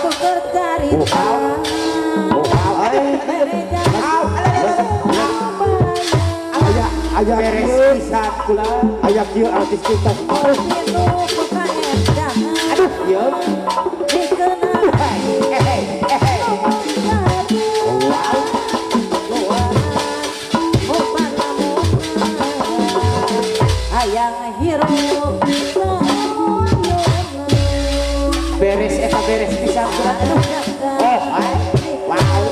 Tuker carita. Aya Beres pisan kula. Aya kieu artis kita. Aduh, ieu. Hayang hirup Beres eta beres pisan kula. Aduh. Oh, wow.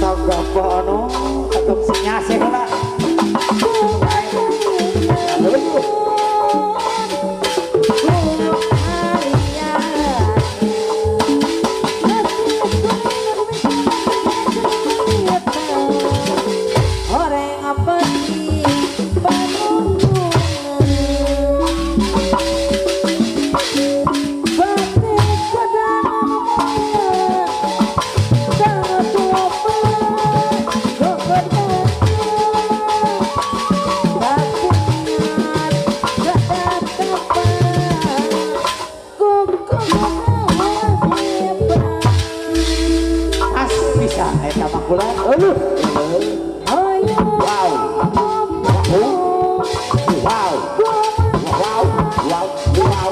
Tanggap ano, tanggap Nyase heula. As bisa eta mah kula. Aduh. Wow. Wow. Wow. Wow. Wow.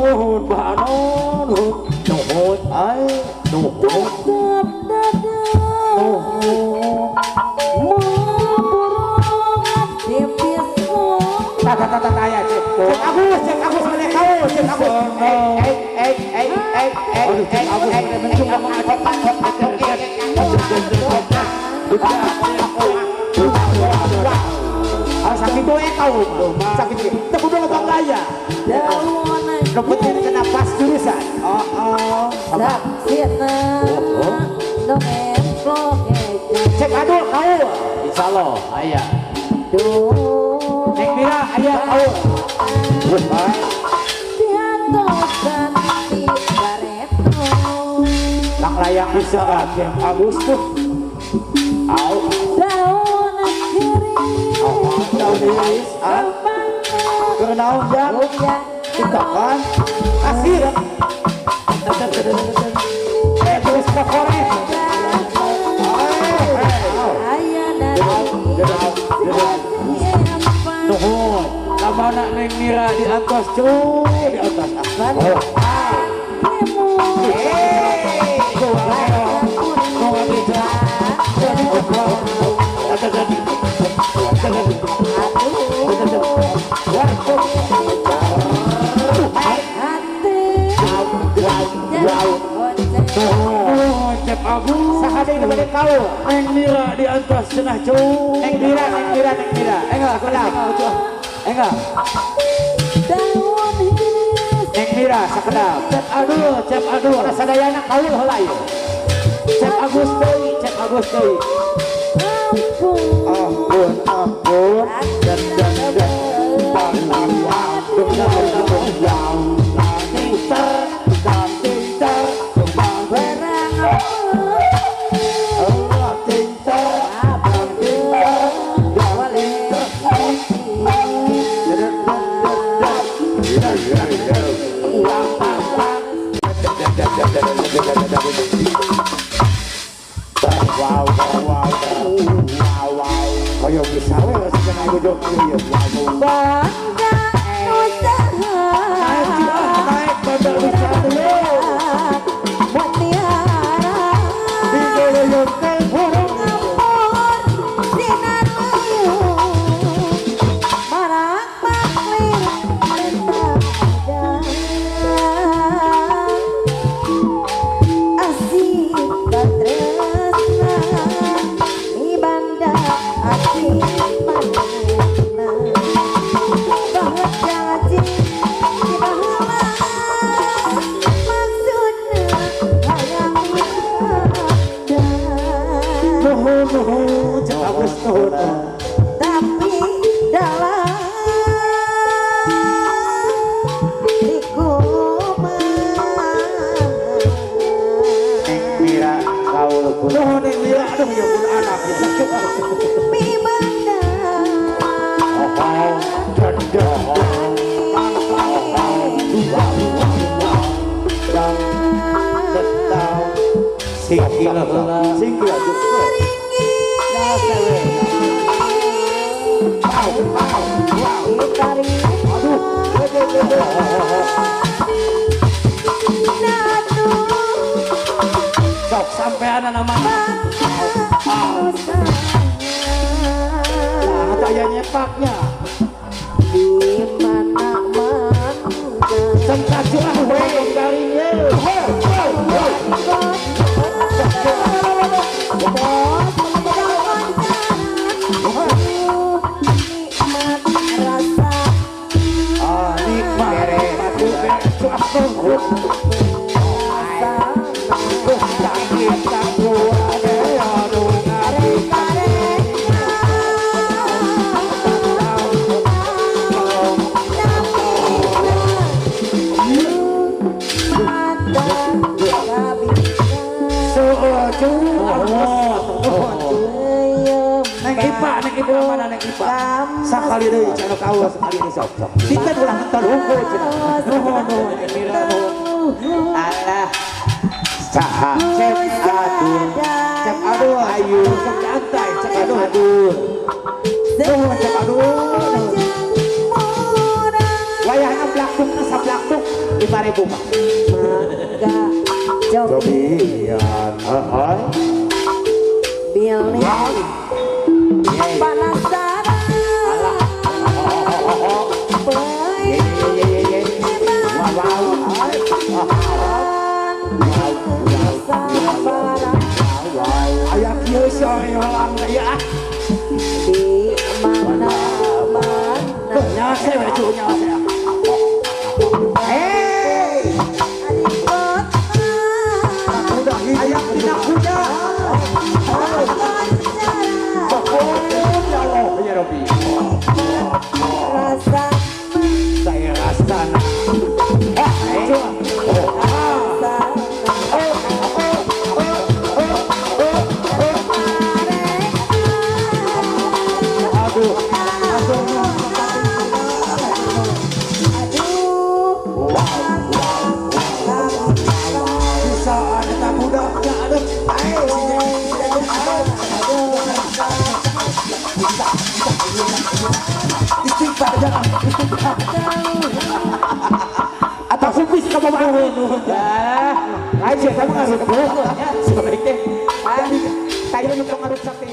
Nuhun bah ano, nuhun. Nuhun ai, nuhun. Nuhun. Ta ta ta ta ta ya. Cek Agus mana kau? Cek Agus. Eh eh eh eh eh Aduh, Cek Agus mana mencung ngomong Ah, sakit tuh kau. Sakit tuh. Teu kudu lobang gaya. Nu penting kena pas jurusan. Oh, oh. Cek Adul kau. Insyaallah aya. Neng Mira aya kau. Lang layang Bisa Cek Agus tuh. Au. Daun iris, ah. Kenaon jang? Ciptakan. Asir. Eh tulis pokoknya. Nuhun. Lamana Neng Mira di atas cu, di atas. Oh. Nuhun Cep Agus. Saha deui nu bade kau? Neng Mira di atas cenah cu. Neng Mira, Neng Mira, Neng Mira. Enggak, Sakedap. Enggak. Neng Mira sakedap. Cep Adul, Cep Adul. Ora sadayana kaul heula ieu. Cep Agus deui, Cep Agus deui. Ampun, ampun. Dan dan dan. Bang bang bang. Dum dum dum dum. Ting ter, ting ter, bang bang. Oh, ting ter, ting ter, ting ter. Wow wow wow wow. Koyo bisa we resepna ieu jog ieu. Bangga usaha. Naik bandar usaha dulu. Mutiara. Digoyongkeun burung ngapur sinar luyung. Marak maklir lentang asih katresna mibanda ati manehna banget janji di baheula maksudna hayang banda nuhun nuhun cek Agus nuhun. Tapi dalam Mira kaul kula. Nuhun ning Mira aduh ya pun anak cuk. Mibanda Sikil heula. Sikil aduh. Wow wow wow. Aduh. Sok sampean nama. Nah, aya nyepaknya. Di mana-mana. Sengkacu ah we garingnya. Nikmat rasa. Ah, nikmat Neng Ipa, neng Ipa mana neng Ipa? Sakali deui cenah kaul sakali deui sok sok. Sinten ulah ngenton hungkul cenah. Nuhun nuhun Mira nuhun. Alah. Saha cep aduh. Cep aduh ayu sok santai cep aduh. Aduh. Nuhun cep aduh. Wayahna blaktukna sablaktuk 5.000 mah. Cobian. Heeh. Billy penasaran. Aya kieu soreolang teh ya. Di mana-mana. Nyawa saya we cu nyawa saya. Hey, kuda aya tina kuda. Ya Allah ya Rabbi. Rasa saya rasa. Aduh, bisa ada budaknya aduh. Istighfar jangan istighfar. Atau supis kamu bangun. Ya, aja kamu ngarut ya. Sebaik teh. Tadi nu ngarut sakti.